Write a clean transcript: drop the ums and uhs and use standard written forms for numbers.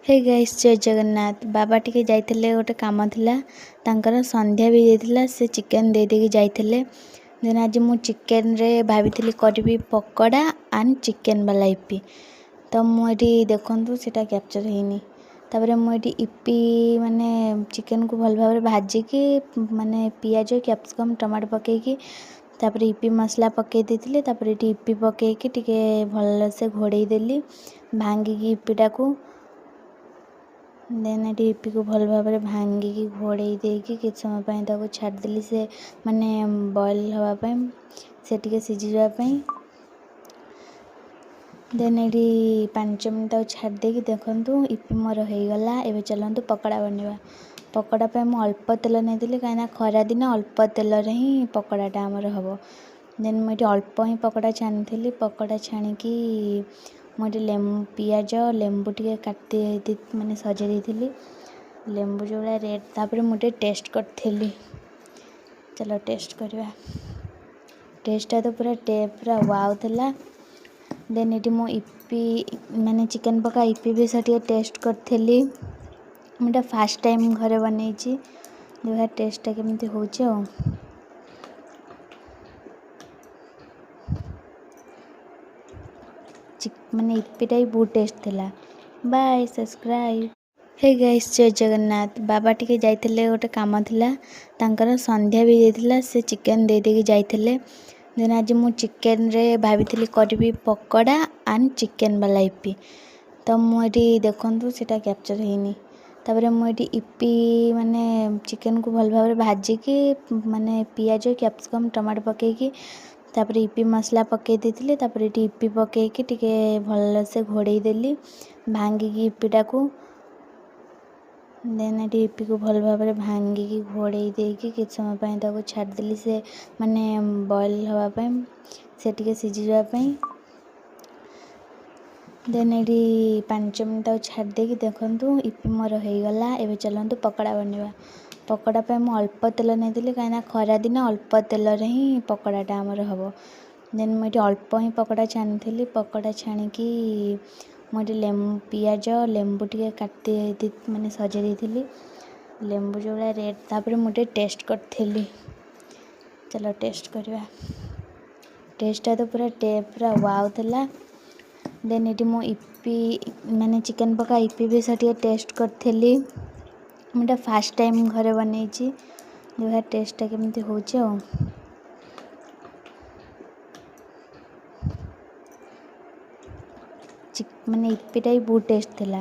ହେ guys, ଜୟ ଜଗନ୍ନାଥ। ବାବା ଟିକେ ଯାଇଥିଲେ, ଗୋଟେ କାମ ଥିଲା ତାଙ୍କର। ସନ୍ଧ୍ୟା ବି ଯାଇଥିଲା, ସେ ଚିକେନ୍ ଦେଇ ଦେଇକି ଯାଇଥିଲେ। ଦେନ୍ ଆଜି ମୁଁ ଚିକେନ୍ରେ ଭାବିଥିଲି କରିବି ପକୋଡ଼ା ଆଣ୍ଡ ଚିକେନ୍ ବାଲା ଇପି। ତ ମୁଁ ଏଠି ଦେଖନ୍ତୁ, ସେଇଟା କ୍ୟାପଚର୍ ହେଇନି। ତାପରେ ମୁଁ ଏଠି ଇପି ମାନେ ଚିକେନ୍କୁ ଭଲ ଭାବରେ ଭାଜିକି, ମାନେ ପିଆଜ, କ୍ୟାପ୍ସିକମ୍, ଟମାଟୋ ପକାଇକି, ତାପରେ ଇପି ମସଲା ପକାଇ ଦେଇଥିଲି। ତାପରେ ଏଠି ଇପି ପକାଇକି ଟିକେ ଭଲସେ ଘୋଡ଼େଇ ଦେଲି ଭାଙ୍ଗିକି ଇପିଟାକୁ। ଦେନ୍ ଏଠି ଇପିକୁ ଭଲ ଭାବରେ ଭାଙ୍ଗିକି ଘୋଡ଼େଇ ଦେଇକି କିଛି ସମୟ ପାଇଁ ତାକୁ ଛାଡ଼ିଦେଲି, ସେ ମାନେ ବଏଲ୍ ହେବା ପାଇଁ, ସେ ଟିକେ ସିଝିଯିବା ପାଇଁ। ଦେନ୍ ଏଠି 5 ମିନିଟ୍ ତାକୁ ଛାଡ଼ି ଦେଇକି ଦେଖନ୍ତୁ, ଇପି ମୋର ହେଇଗଲା। ଏବେ ଚାଲନ୍ତୁ ପକୋଡ଼ା ବନେଇବା। ପକୋଡ଼ା ପାଇଁ ମୁଁ ଅଳ୍ପ ତେଲ ନେଇଥିଲି, କାହିଁକିନା ଖରାଦିନ ଅଳ୍ପ ତେଲରେ ହିଁ ପକୋଡ଼ାଟା ଆମର ହେବ। ଦେନ୍ ମୁଁ ଏଠି ଅଳ୍ପ ହିଁ ପକୋଡ଼ା ଛାଣିଥିଲି। ପକୋଡ଼ା ଛାଣିକି ମୁଁ ଏଠି ପିଆଜ, ଲେମ୍ବୁ ଟିକେ କାଟି ମାନେ ସଜେଇ ଦେଇଥିଲି। ଲେମ୍ବୁ ଯେଉଁ ଭଳିଆ ରେଟ୍। ତାପରେ ମୁଁ ଟିକେ ଟେଷ୍ଟ କରିଥିଲି। ଚାଲ ଟେଷ୍ଟ କରିବା। ଟେଷ୍ଟଟା ତ ପୁରା ୱାଓ ଥିଲା। ଦେନ୍ ଏଠି ମୁଁ ଇପି ମାନେ ଚିକେନ୍ ପକା ଇପି ବି ସହ ଟିକେ ଟେଷ୍ଟ କରିଥିଲି। ମୁଁ ଏଇଟା ଫାର୍ଷ୍ଟ ଟାଇମ୍ ଘରେ ବନେଇଛି। ଦେଖିବା ଟେଷ୍ଟଟା କେମିତି ହେଉଛି। ଆଉ ମାନେ ଇପିଟା ବି ବହୁତ ଟେଷ୍ଟ ଥିଲା। Bye, subscribe. ହେ ଗାଇସ୍, ଜୟ ଜଗନ୍ନାଥ। ବାବା ଟିକେ ଯାଇଥିଲେ, ଗୋଟେ କାମ ଥିଲା ତାଙ୍କର। ସନ୍ଧ୍ୟା ବି ଯାଇଥିଲା, ସେ ଚିକେନ୍ ଦେଇ ଦେଇକି ଯାଇଥିଲେ। ଦେନ୍ ଆଜି ମୁଁ ଚିକେନ୍ରେ ଭାବିଥିଲି କରିବି ପକୋଡ଼ା ଆଣ୍ଡ ଚିକେନ୍ ବାଲା ଇପି। ତ ମୁଁ ଏଠି ଦେଖନ୍ତୁ, ସେଇଟା କ୍ୟାପଚର୍ ହେଇନି। ତାପରେ ମୁଁ ଏଠି ଇପି ମାନେ ଚିକେନ୍କୁ ଭଲ ଭାବରେ ଭାଜିକି, ମାନେ ପିଆଜ, କ୍ୟାପ୍ସିକମ୍, ଟମାଟୋ ପକାଇକି, ତାପରେ ଇପି ମସଲା ପକାଇ ଦେଇଥିଲି। ତାପରେ ଏଠି ଇପି ପକାଇକି ଟିକେ ଭଲସେ ଘୋଡ଼େଇ ଦେଲି ଭାଙ୍ଗିକି ଇପିଟାକୁ। ଦେନ୍ ଏଠି ଇପିକୁ ଭଲ ଭାବରେ ଭାଙ୍ଗିକି ଘୋଡ଼େଇ ଦେଇକି କିଛି ସମୟ ପାଇଁ ତାକୁ ଛାଡ଼ିଦେଲି, ସେ ମାନେ ବଏଲ୍ ହେବା ପାଇଁ, ସେ ଟିକେ ସିଝିଯିବା ପାଇଁ। ଦେନ୍ ଏଠି 5 ମିନିଟ୍ ତାକୁ ଛାଡ଼ି ଦେଇକି ଦେଖନ୍ତୁ, ଇପି ମୋର ହେଇଗଲା। ଏବେ ଚାଲନ୍ତୁ ପକୋଡ଼ା ବନେଇବା। ପକୋଡ଼ା ପାଇଁ ମୁଁ ଅଳ୍ପ ତେଲ ନେଇଥିଲି, କାହିଁକିନା ଖରାଦିନ ଅଳ୍ପ ତେଲରେ ହିଁ ପକୋଡ଼ାଟା ଆମର ହେବ। ଦେନ୍ ମୁଁ ଏଠି ଅଳ୍ପ ହିଁ ପକୋଡ଼ା ଛାଣିଥିଲି। ପକୋଡ଼ା ଛାଣିକି ମୁଁ ଏଠି ପିଆଜ, ଲେମ୍ବୁ ଟିକେ କାଟି ମାନେ ସଜେଇ ଦେଇଥିଲି। ଲେମ୍ବୁ ଯେଉଁ ଭଳିଆ ରେଟ୍। ତାପରେ ମୁଁ ଟିକେ ଟେଷ୍ଟ କରିଥିଲି। ଚାଲ ଟେଷ୍ଟ କରିବା। ଟେଷ୍ଟଟା ତ ପୁରା ୱାଓ ଥିଲା। ଦେନ୍ ଏଠି ମୁଁ ଇପି ମାନେ ଚିକେନ୍ ପକା ଇପି ବି ସହ ଟିକେ ଟେଷ୍ଟ କରିଥିଲି। ମୁଁ ଏଇଟା ଫାର୍ଷ୍ଟ ଟାଇମ୍ ଘରେ ବନେଇଛି। ଦେଖିବା ଟେଷ୍ଟଟା କେମିତି ହେଉଛି। ଆଉ ମାନେ ଇପିଟା ବି ବହୁତ ଟେଷ୍ଟ ଥିଲା।